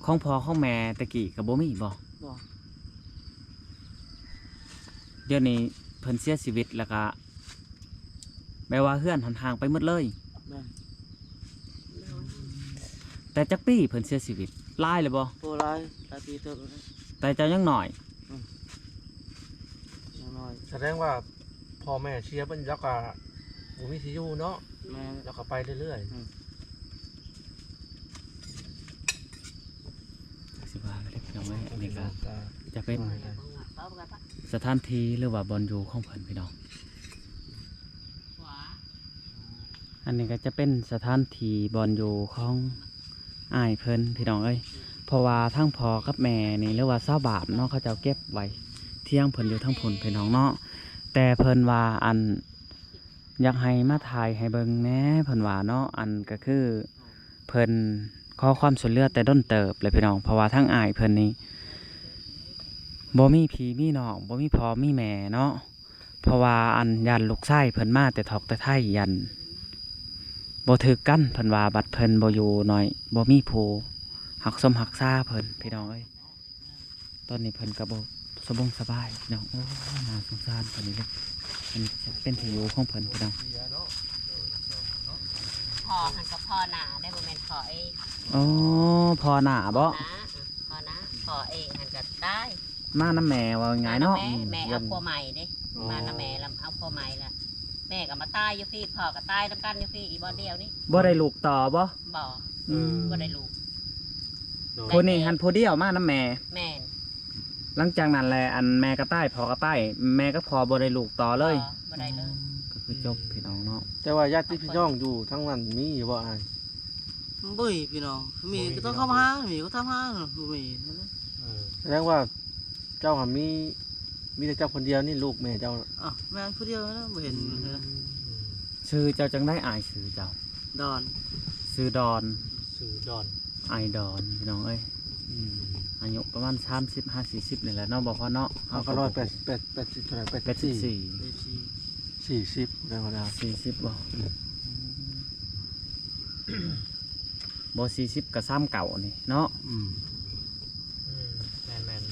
ຂອງພໍ່ຂອງແມ່ແຕ່ກີ້ກໍບໍ່ມີບໍ່? ບໍ່ ດຽວນີ້ເພິ່ນເສຍຊີວິດ ແລ້ວກະແບບວ່າເຮືອນຫັ້ນຮ້າງໄປໝົດເລີຍ? ແມ່ນ ແຕ່ຈັກປີເພິ່ນເສຍຊີວິດ? ຫຼາຍແລ້ວບໍ່? ໂອ້ ຫຼາຍ ຫຼາຍປີເຕີບແລ້ວ ແຕ່ເຈົ້າຍັງນ້ອຍ ອືມ ຍັງນ້ອຍ ສະແດງວ່າພໍ່ແມ່ເສຍເພິ່ນ ລາວກະບໍ່ມີທີ່ຢູ່ເນາະ? ແມ່ນ ລາວກະໄປເລື້ອຍໆ ອືມ ຊິວ່າໄປເດີພີ່ນ້ອງເອີຍ ອັນນີ້ກໍຈະເປັນສະຖານທີ່ ຫຼືວ່າບ່ອນຢູ່ຂອງເພິ່ນພີ່ນ້ອງ ອັນນີ້ກໍຈະເປັນສະຖານທີ່ບ່ອນຢູ່ຂອງອ້າຍເພິ່ນພີ່ນ້ອງເອີຍ ເພາະວ່າທັງພໍ່ກັບແມ່ນີ້ ຫຼືວ່າຊາວບ້ານເນາະ ເຂົາເຈົ້າເກັບໄວ້ ຖຽງເພິ່ນຢູ່ທາງພຸ້ນພີ່ນ້ອງເນາະ ແຕ່ເພິ່ນວ່າ ອັນ ຢາກໃຫ້ມາຖ່າຍໃຫ້ເບິ່ງແດ່ ເພິ່ນວ່າເນາະ ອັນກໍຄືເພິ່ນຂໍຄວາມຊ່ວຍເຫຼືອແຕ່ດົນເຕີບແລ້ວພີ່ນ້ອງ ເພາະວ່າທາງອ້າຍເພິ່ນນີ້ບໍ່ມີພີ່ມີນ້ອງ ບໍ່ມີພໍ່ມີແມ່ເນາະ ເພາະວ່າ ອັນ ຢ້ານລູກຊາຍເພິ່ນມາແຕ່ທອກແຕ່ໄທ ຢ້ານບໍ່ຖືກກັນ ເພິ່ນວ່າ ບັດເພິ່ນບໍ່ຢູ່ໜ້ອຍ ບໍ່ມີຜູ້ຮັກຊົມຮັກສາເພິ່ນ ພີ່ນ້ອງເອີຍ. ຕອນນີ້ເພິ່ນກໍບໍ່ສະບົງສະບາຍພີ່ນ້ອງ ໂອ້ ໜ້າສົງສານເພິ່ນນີ້ເດ້ ອັນນີ້ຈະເປັນທີ່ຢູ່ຂອງເພິ່ນພີ່ນ້ອງ ພໍ່ຫັ້ນກໍພໍ່ໜ້າໄດ໋ ບໍ່ແມ່ນພໍ່ເອ ອໍ ພໍ່ໜ້າບໍ? ພໍ່ໜ້າ ເອີ ພໍ່ໜ້າ ພໍ່ເອຫັ້ນກໍຕາຍ ມານຳແມ່ ເວົ້າງ່າຍໆເນາະ ມານຳແມ່ ອືມ ແມ່ເອົາຜົວໃໝ່ເດ້ ອໍ ມານຳແມ່ແລ້ວເອົາຜົວໃໝ່ແລ້ວ ແມ່ກໍມາຕາຍຢູ່ພີ້ ພໍ່ກໍຕາຍນຳກັນຢູ່ພີ້ ອີ່ບ່ອນດຽວນີ້ ບໍ່ໄດ້ລູກຕໍ່ບໍ? ບໍ່ ອືມ ບໍ່ໄດ້ລູກ ໂດຍ ຜູ້ນີ້ຫັ້ນຜູ້ດຽວມານຳແມ່ ແມ່ນ ຫຼັງຈາກນັ້ນແຫຼະ ອັນແມ່ກໍຕາຍ ພໍ່ກໍຕາຍ ແມ່ກັບພໍ່ບໍ່ໄດ້ລູກຕໍ່ເລີຍ ບໍ່ ບໍ່ໄດ້ເລີຍ ອືມ ກໍຄືຈົບພີ່ນ້ອງເນາະ ແຕ່ວ່າຍາດຕິພີ່ນ້ອງຢູ່ທາງນັ້ນມີຢູ່ບໍ່ອ້າຍ? ບໍ່ມີພີ່ນ້ອງ ມີກໍຕ້ອງເຂົ້າມາຫາ ມີກໍຖາມຫາ ບໍ່ມີ ເອີ ສະແດງວ່າເຈົ້າຫັ້ນມີ ມີແຕ່ເຈົ້າຄົນດຽວນີ້ ລູກແມ່ເຈົ້າ? ອາ ແມ່ນຜູ້ດຽວນະ ບໍ່ເຫັນ ອືມ ເທື່ອ ຊື່ເຈົ້າຈັ່ງໃດອ້າຍ? ຊື່ເຈົ້າ ດອນ ຊື່ດອນ ຊື່ດອນ ອ້າຍດອນ ພີ່ນ້ອງເອີຍ ອືມ ອາຍຸປະມານສາມສິບຫາສີ່ສິບນີ້ແຫຼະເນາະ ບໍ່ພໍເນາະ ເຮົາກໍຮ້ອຍແປດສິບ ແປດ ແປດສິບເທົ່າໃດ ແປດສິບສີ່ ແປດສິບສີ່ ສີ່ສິບໄດ້ບໍ່ລະ ສີ່ສິບບໍ່? ອືມ ບໍ່ ສີ່ສິບກໍສາມເກົ້ານີ້ເນາະ ອືມ ອືມ ແມ່ນໆໆ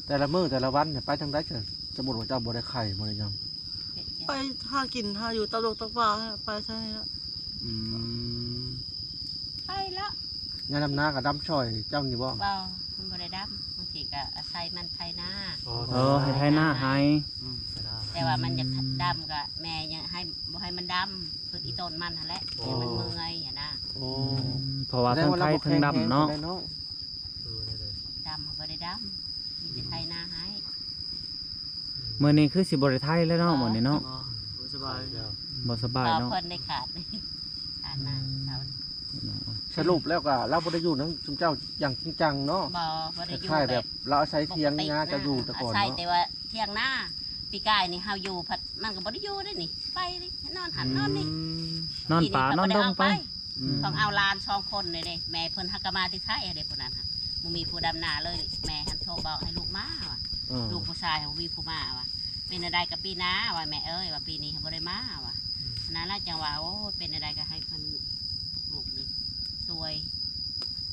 ແຕ່ລະມື້ແຕ່ລະວັນນີ້ໄປທາງໃດ? ສະ ສົມມຸດວ່າເຈົ້າບໍ່ໄດ້ໄຂ້ບໍ່ໄດ້ຫຍັງ ໄປຫາກິນຫາຢູ່ຕາມດົງຕາມປ່າ ໄປທາງນີ້ລະ ອືມ ໄປລະ ຍາມດຳນາກໍດຳຊ່ອຍເຈົ້ານີ້ບໍ່? ບໍ່ ມັນບໍ່ໄດ້ດຳ ບາງທີກໍອາໄສມັນໄຖນາ ອໍ ເອີ ໃຫ້ໄຖນາໃຫ້ ອືມ ແຕ່ວ່າມັນຢາກ ອືມ ດຳກໍແມ່ຍັງໃຫ້ ບໍ່ໃຫ້ມັນດຳ ຄືອີຕົ້ນມັນຫັ້ນແຫຼະ ອໍ ໃຫ້ມັນເມື່ອຍຫັ້ນນະ ໂອ້ ອືມ ເພາະວ່າທັງໄຖທັງດຳເນາະ ແສດງວ່າລາວບໍ່ແຂງແຮງປານໃດເນາະ ເອີ ໄດ້ໆ ດຳບໍ່ໄດ້ດຳ ມີແຕ່ໄຖນາໃຫ້ ອືມ ມື້ນີ້ຄືຊິບໍ່ໄດ້ໄຖແລ້ວເນາະ ມື້ນີ້ເນາະ ບໍ່ ບໍ່ສະບາຍ ບໍ່ສະບາຍເນາະ ເພິ່ນໄດ້ຂາດ ຂາດນາ ອືມ ສະຫຼຸບແລ້ວກໍລາວບໍ່ໄດ້ຢູ່ນຳຊຸມເຈົ້າຢ່າງຈິງຈັງເນາະ ບໍ່ ບໍ່ໄດ້ຢູ່ ຄ້າຍໆແບບ ແບບລາວອາໄສຖຽງນາເຈົ້າຢູ່ແຕ່ກ່ອນເນາະ ອາໄສແຕ່ວ່າຖຽງນາ ປີກາຍນີ້ເຮົາຢູ່ພັດມັນກໍບໍ່ໄດ້ຢູ່ເດ້ນີ້ ໄປນອນຫັ້ນ ອືມ ນອນນີ້ ນອນປ່ານອນດົງໄປ ອືມ ຕ້ອງເອົາຫຼານສອງຄົນນີ້ເດ້ ແມ່ເພິ່ນຫາກໍມາແຕ່ໄທເດ້ ຜູ້ນັ້ນຫາ ບໍ່ມີຜູ້ດຳນາເລີຍ ແມ່ຫັ້ນໂທບອກໃຫ້ລູກມາວ່າ ເອີ ລູກຜູ້ຊາຍບໍ່ມີຜູ້ມາວ່າ ເປັນແນວໃດກໍປີໜ້າວ່າ ແມ່ເອີຍ ວ່າປີນີ້ບໍ່ໄດ້ມາວ່າ ອືມ ນັ້ນລະ ຈັ່ງວ່າ ໂອ້ຍ ເປັນແນວໃດກໍໃຫ້ເພິ່ນ ລູກນີ້ຊ່ວຍ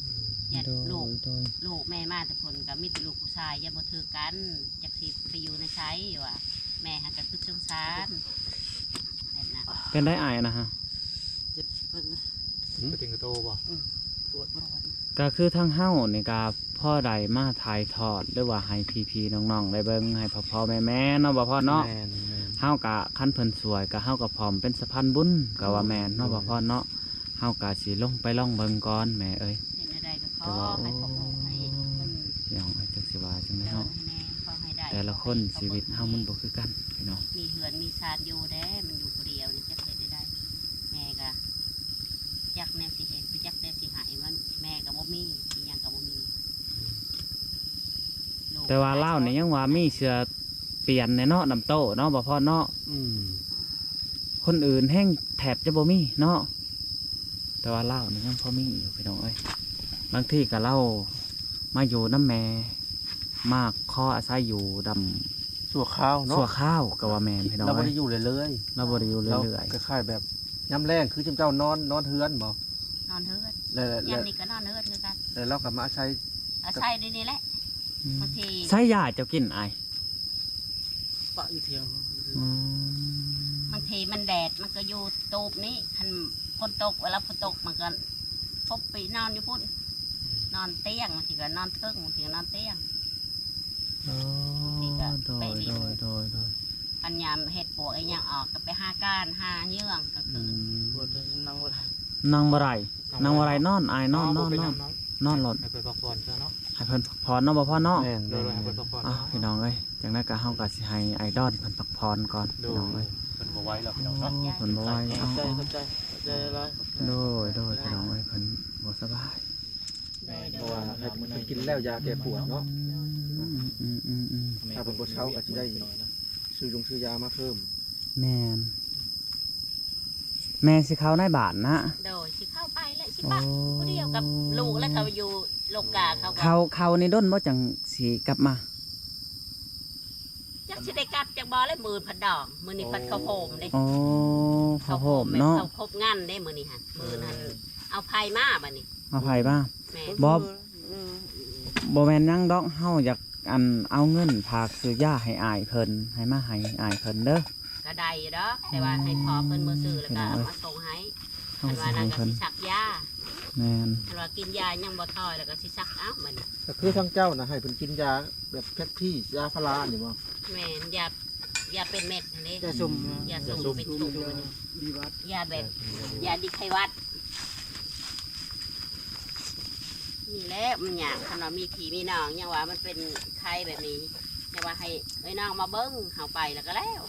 ອືມ ຢ້ານ ໂດຍ ລູກ ໂດຍ ລູກແມ່ມາແຕ່ພຸ້ນກໍມີແຕ່ລູກຜູ້ຊາຍ ຢ້ານບໍ່ຖືກກັນ ຈັກຊິໄປຢູ່ໃນໃສວ່າ ແມ່ຫັ້ນກໍຄິດສົງສານ ແບບນັ້ນ ເປັນໄດ້ອ້າຍນະຮະ? ເຈັບເພິ່ນ ຫືມ? ປະຕິງກະໂຕບໍ່? ອືມ ປວດ ປວດ ກໍຄືທາງເຮົານີ້ກໍພໍໄດ້ມາຖ່າຍທອດ ຫຼືວ່າໃຫ້ພີ່ໆນ້ອງໆໄດ້ເບິ່ງ ໃຫ້ພໍ່ໆແມ່ໆເນາະ ບໍ່ພອນເນາະ ແມ່ນໆ ເຮົາກໍຄັນເພິ່ນຊ່ວຍ ກໍເຮົາກໍພ້ອມເປັນສະພານບຸນ ກໍວ່າແມ່ນເນາະ ອືມ ບໍ່ພອນເນາະ ເຮົາກໍຊິລົງໄປລອງເບິ່ງກ່ອນແມ່ເອີຍ ເປັນ ແຕ່ວ່າ ຂໍໃຫ້ພວກລູກໃຫ້ເພິ່ນ ໂອ້ຍ ພີ່ນ້ອງເອີຍ ຈັກຊິວ່າຈັ່ງໃດເນາະ ເດີ ໃຫ້ແນ່ ຂໍໃຫ້ໄດ້ ແຕ່ລະຄົນ ຂໍໃຫ້ ຊີວິດເຮົາມັນບໍ່ຄືກັນ ພີ່ນ້ອງ ມີເຮືອນມີຊານຢູ່ແດ່ ມັນຢູ່ຜູ້ດຽວນີ້ ຈັກເຮັດແນວໃດ ແມ່ກໍຈັກແນວຊິເຮັດ ຈັກແນວຊິໃຫ້ ມັນ ແມ່ກໍບໍ່ມີ ອີ່ຫຍັງກໍບໍ່ມີ ແຕ່ວ່າລາວນີ້ຍັງວ່າມີເສື້ອປ່ຽນແດ່ເນາະ ນຳໂຕເນາະ ບໍ່ພໍເນາະ ອືມ ຄົນອື່ນແຮງແທບຈະບໍ່ມີເນາະ ແຕ່ວ່າລາວນີ້ຍັງພໍມີຢູ່ ພີ່ນ້ອງເອີຍ ບາງທີກໍລາວມາຢູ່ນຳແມ່ ມາຂໍອາໄສຢູ່ນຳຊົ່ວຄາວເນາະ ຊົ່ວຄາວກໍວ່າແມ່ນ ພີ່ນ້ອງເອີຍ ລາວບໍ່ໄດ້ຢູ່ເລື້ອຍໆ ລາວບໍ່ໄດ້ຢູ່ເລື້ອຍໆ ລາວຄ້າຍໆແບບຍາມແລງຄືຈຸມເຈົ້ານອນ ນອນເຮືອນບໍ່? ນອນເຮືອນ ແລ້ວ ແລ້ວ ຍາມນີ້ກໍນອນເຮືອນຄືກັນ ແລ້ວລາວກໍມາອາໄສ ອາໄສຢູ່ນີ້ແຫຼະ ອືມ ບາງທີ ໃຊ້ຢາເຈົ້າກິນອ້າຍ? ປະຢູ່ທຽງ ອືມ ບາງທີມັນແດດ ມັນກໍຢູ່ຕູບນີ້ ຄັນຝົນຕົກ ເວລາຝົນຕົກ ມັນກໍພົບໄປນອນຢູ່ພຸ້ນ ອືມ ນອນຕຽງ ບາງທີກໍນອນເທິງ ບາງທີກໍນອນຕຽງ ໂອ້ ບາງທີກໍ ໂດຍ ໄປຫຼິ້ນ ໂດຍ ໂດຍ ໂດຍ ຄັນຍາມເຮັດປວກອີ່ຫຍັງອອກ ກໍໄປຫາການ ຫາເຫຍື່ອງກາງຄືນ ອືມ ປວດ ນັ່ງບໍ່ໄດ້ ນັ່ງບໍ່ໄດ້ ນັ່ງບໍ່ໄດ້ ນອນອ້າຍ ນອນ ນອນ ນອນ ນອນໂລດ ໃຫ້ເພິ່ນພັກຜ່ອນຊະເນາະ ໃຫ້ເພິ່ນພັກຜ່ອນເນາະ ບໍ່ພໍເນາະ ແມ່ນ ໂດຍ ໂດຍ ໃຫ້ເພິ່ນພັກຜ່ອນ ອ້າວ ພີ່ນ້ອງເອີຍ ຈັ່ງໃດກໍເຮົາກໍຊິໃຫ້ອ້າຍດອນເພິ່ນພັກຜ່ອນກ່ອນ ໂດຍ ພີ່ນ້ອງເອີຍ ເພິ່ນບໍ່ໄຫວແລ້ວ ພີ່ນ້ອງເນາະ ໂອ້ ເພິ່ນບໍ່ໄຫວ ເອົາ ຂອບໃຈ ຂອບໃຈ ຂອບໃຈຫຼາຍ ໂດຍ ໂດຍ ພີ່ນ້ອງເອີຍ ເພິ່ນບໍ່ສະບາຍ ແມ່ນ ເພາະວ່າໃຫ້ເພິ່ນກິນແລ້ວຢາແກ້ປວດເນາະ ອືມ ອືມ ອືມ ອືມ ຖ້າເພິ່ນບໍ່ເຊົາກໍຊິໄດ້ຊື້ຢົງຊື້ຢາມາເພີ່ມ ແມ່ນ ແມ່ຊິເຂົ້າໃນບ້ານນະ ໂດຍ ຊິເຂົ້າໄປແຫຼະ ຊິປະ ໂອ້ ຜູ້ດຽວກັບລູກ ແລ້ວເຂົາຢູ່ໂລກກາ ເຂົາກໍ ເຂົ້າ ເຂົ້ານີ້ດົນບໍ່ ຈັ່ງຊິກັບມາ? ຈັກຊິໄດ້ກັບຈັກບໍ່ແຫຼະ ມື້ອື່ນພັດດອງ ມື້ນີ້ພັດເຂົ້າໂຮມເດ້ ໂອ້ ເຂົ້າໂຮມເນາະ ເຂົ້າໂຮມແມ່ນເຂົ້າຄົບງານເດ້ ມື້ນີ້ຫັ້ນ ມື້ອື່ນຫັ້ນ ເອີ ເອົາໄຟມາບັດນີ້ ເອົາໄຟມາ ແມ່ນ ບໍ່ ບໍ່ແມ່ນຫຍັງດອກ ເຮົາຢາກ ອັນ ເອົາເງິນຝາກຊື້ຢາໃຫ້ອ້າຍເພິ່ນ ໃຫ້ມາໃຫ້ອ້າຍເພິ່ນເດີ ກໍໄດ້ຢູ່ດອກ ແຕ່ວ່າໃຫ້ພໍ່ເພິ່ນມື້ຊື້ ແລ້ວກໍເອົາມາສົ່ງໃຫ້ ເຮົາ ຄັນວ່ານັ້ນກໍຊິສັກຢາ ແມ່ນ ຄັນວ່າກິນຢາຍັງບໍ່ຖອຍ ແລ້ວກໍຊິສັກເອົາບັດນີ້ ກໍຄືທາງເຈົ້ານະໃຫ້ເພິ່ນກິນຢາແບບແພັກພີ ຢາພາລານີ້ບໍ່? ແມ່ນ ຢາ ຢາເປັນເມັດຫັ້ນເດ້ ຢາຊຸມ ຢາຊຸມເປັນທຸງ ດີຫວັດ ຢາແບບ ຢາດີໄຂ້ຫວັດ ນີ້ແຫຼະມັນຍາກ ຄັນວ່າມີພີ່ມີນ້ອງ ຍັງວ່າມັນເປັນໄຂ້ແບບນີ້ ຍັງວ່າໃຫ້ເອື້ອຍນ້ອງມາເບິ່ງ ເຮົາໄປແລ້ວກໍແລ້ວ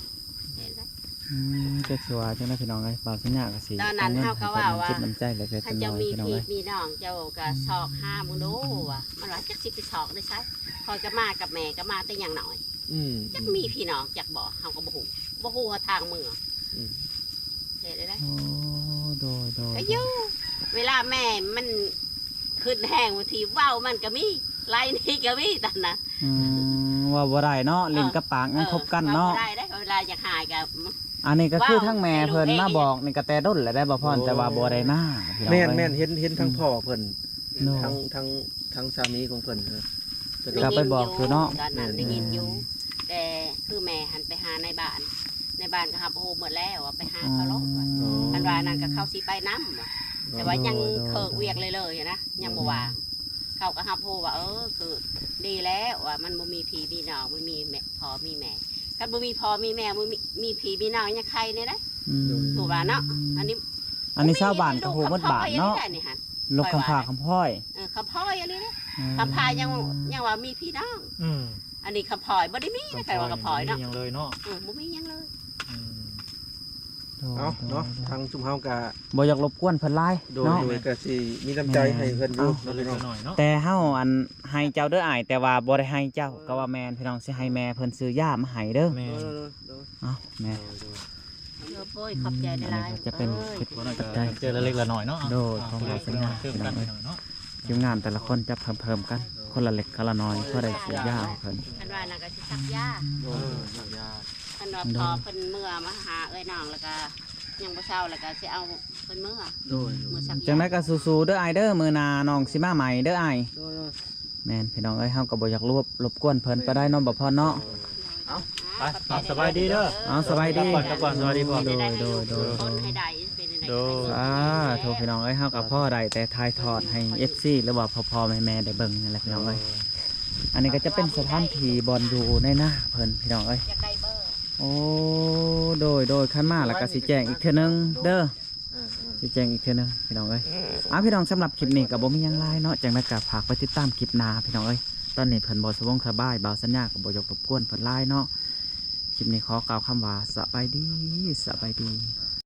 ອືມ ຈັກຊິວ່າຈັ່ງໃດພີ່ນ້ອງເອີຍ ບ່າວສັນຍາກໍຊິ ຕອນນັ້ນເຮົາກໍເວົ້າວ່າ ນ້ຳຈິດນ້ຳໃຈເລັກໆ ຄັນເຈົ້າມີພີ່ມີນ້ອງ ເຈົ້າກໍຊອກຫາເບິ່ງດູວ່າ ມັນວ່າຈັກຊິໄປຊອກໄດ້ໃສ ຂ້ອຍກໍມາກັບແມ່ ກໍມາແຕ່ຍັງນ້ອຍ ອືມ ຈັກມີພີ່ນ້ອງຈັກບໍ່ ເຮົາກໍບໍ່ຮູ້ ບໍ່ຮູ້ຫາທາງເມືອ ອືມ ເຮັດໄດ້ ໂອ້ ໂດຍ ໂດຍ ກໍຢູ່ ເວລາແມ່ມັນຂຶ້ນແຮງ ບາງທີເວົ້າມັນກໍມີ ໄລ່ໜີກໍມີຕອນນັ້ນ ອືມ ເວົ້າບໍ່ໄດ້ເນາະ ເອີ ຫຼິ້ນກັບປາກຍັງຄົບກັນເນາະ ເອີ ເວົ້າບໍ່ໄດ້ເດ້ ເວລາຢາກຫາຍກໍ ອັນນີ້ກໍຄືທາງແມ່ເພິ່ນມາບອກນີ້ກໍແຕ່ດົນແລ້ວໄດ໋ ບໍ່ພອນ ໂອ້ ແຕ່ວ່າບໍ່ໄດ້ມາ ພີ່ນ້ອງເອີຍ ແມ່ນໆ ເຫັນ ເຫັນທາງ ອືມ ພໍ່ເພິ່ນ ເນາະ ທາງ ທາງ ທາງສາມີຂອງເພິ່ນ ເພິ່ນກໍໄປບອກຢູ່ເນາະ ຕອນນັ້ນໄດ້ຍິນຢູ່ ແຕ່ຄືແມ່ຫັ້ນໄປຫານາຍບ້ານ ນາຍບ້ານກໍຮັບຮູ້ໝົດແລ້ວວ່າໄປຫາເຂົາໂລດວ່າ ອໍ ຄັນວ່ານັ້ນກໍເຂົາຊິໄປນຳວ່າ ອໍ ແຕ່ວ່າຍັງ ໂດຍ ໂດຍ ເຄີກວຽກເລີຍໆນະ ຍັງບໍ່ວ່າງ ເຂົາກໍຮັບຮູ້ວ່າ ເອີ ຄືດີແລ້ວວ່າມັນບໍ່ມີພີ່ມີນ້ອງ ບໍ່ມີແມ່ ພໍ່ມີແມ່ ຄັນບໍ່ມີພໍ່ມີແມ່ ບໍ່ມີ ມີພີ່ມີນ້ອງຍັງໄຄແດ່ໃດ ອືມ ຖືວ່າເນາະ ອັນນີ້ ອັນນີ້ຊາວບ້ານກໍຮູ້ໝົດບ້ານເນາະ ລູກຄຳພ້ອຍ ເອີ ຄຳພ້ອຍອີ່ຫຼີເດ້ ອືມ ຄຳພ້ອຍຍັງ ຍັງວ່າມີພີ່ນ້ອງ ອືມ ອັນນີ້ຄຳພ້ອຍບໍ່ໄດ້ມີນະ ຄຳພ້ອຍ ຄັນວ່າຄຳພ້ອຍເນາະ ບໍ່ມີຫຍັງເລີຍເນາະ ອືມ ບໍ່ມີຫຍັງເລີຍ ອືມ ໂດຍ ເອົາເນາະ ໂດຍ ທາງຊຸມເຮົາກະ ບໍ່ຢາກລົບກວນເພິ່ນຫຼາຍ ໂດຍ ເນາະ ໂດຍ ກະຊິມີນ້ຳໃຈໃຫ້ເພິ່ນຢູ່ ແມ່ນ ເອົາ ເນາະ ພີ່ນ້ອງ ແຕ່ເຮົາ ອັນ ໃຫ້ເຈົ້າເດີອ້າຍ ແຕ່ວ່າບໍ່ໄດ້ໃຫ້ເຈົ້າ ກໍວ່າແມ່ນ ພີ່ນ້ອງ ຊິໃຫ້ແມ່ເພິ່ນຊື້ຢາມາໃຫ້ເດີ ແມ່ນ ໂດຍ ໂດຍ ໂດຍ ເອົາ ແມ່ນ ໂດຍ ໂດຍ ໂອ້ຍ ຂອບໃຈຫຼາຍໆ ອັນນີ້ກໍຈະເປັນ ເອີຍ ປັດໄຈ ເຈີເລັກລະນ້ອຍເນາະ ໂດຍ ຂອງວາສະນາ ພີ່ນ້ອງເອີຍ ທີມງານແຕ່ລະຄົນຈັບເພີ່ມໆກັນ ຄົນລະເລັກຄົນລະນ້ອຍ ພໍໄດ້ຊື້ຢາໃຫ້ເພິ່ນ ຄັນວ່ານັ້ນກໍຊິສັກຢາ ໂດຍ ສັກຢາ ຄັນວ່າ ໂດຍ ພໍ່ເພິ່ນເມືອມາຫາເອື້ອຍນ້ອງ ແລ້ວກໍຍັງບໍ່ເຊົາ ແລ້ວກໍຊິເອົາເພິ່ນເມືອ ໂດຍ ເມືອສັກຢາ ຈັ່ງໃດກໍສູ້ໆເດີອ້າຍເດີ ມື້ໜ້ານ້ອງຊິມາໃໝ່ເດີອ້າຍ ໂດຍ ໂດຍ ແມ່ນ ພີ່ນ້ອງເອີຍ ເຮົາກໍບໍ່ຢາກລົບ ລົບກວນເພິ່ນປານໃດເນາະ ບໍ່ພອນເນາະ ເອົາ ໄປ ເອົາ ສະບາຍດີເດີ ເອົາ ສະບາຍດີ ກັບກ່ອນ ກັບກ່ອນ ສະບາຍດີ ໂດຍ ໂດຍ ໂດຍ ຄົນໃຫ້ໄດ້ ເປັນຈັ່ງໃດ ໂດຍ ກໍໃຫ້ເບິ່ງ ສາທຸ ພີ່ນ້ອງເອີຍ ເຮົາກໍພໍໄດ້ແຕ່ຖ່າຍທອດໃຫ້ເອັຟຊີ ຫຼືວ່າພໍ່ໆແມ່ໆໄດ້ເບິ່ງນັ້ນແຫຼະ ພີ່ນ້ອງເອີຍ ໂດຍ ອັນນີ້ກໍຈະເປັນສະຖານທີ່ບ່ອນຢູ່ໃນນາເພິ່ນ ພີ່ນ້ອງເອີຍ ຢາກໄດ້ເບີ ໂອ້ ໂດຍ ໂດຍ ຄັນມາແລ້ວກໍຊິແຈ້ງອີກເທື່ອໜຶ່ງເດີ ເອີ ເອີ ຊິແຈ້ງອີກເທື່ອໜຶ່ງພີ່ນ້ອງເອີຍ. ເອົາ ພີ່ນ້ອງ ສຳລັບຄລິບນີ້ກໍບໍ່ມີຫຍັງຫຼາຍເນາະ, ຈັ່ງໃດກໍຝາກໄປຕິດຕາມຄລິບໜ້າພີ່ນ້ອງເອີຍ. ຕອນນີ້ເພິ່ນບໍ່ສະຫວງສະບາຍ, ບ່າວສັນຍາກໍບໍ່ຢາກລົບກວນເພິ່ນຫຼາຍເນາະ. ຄລິບນີ້ຂໍກ່າວຄຳວ່າ ສະບາຍດີ ສະບາຍດີ.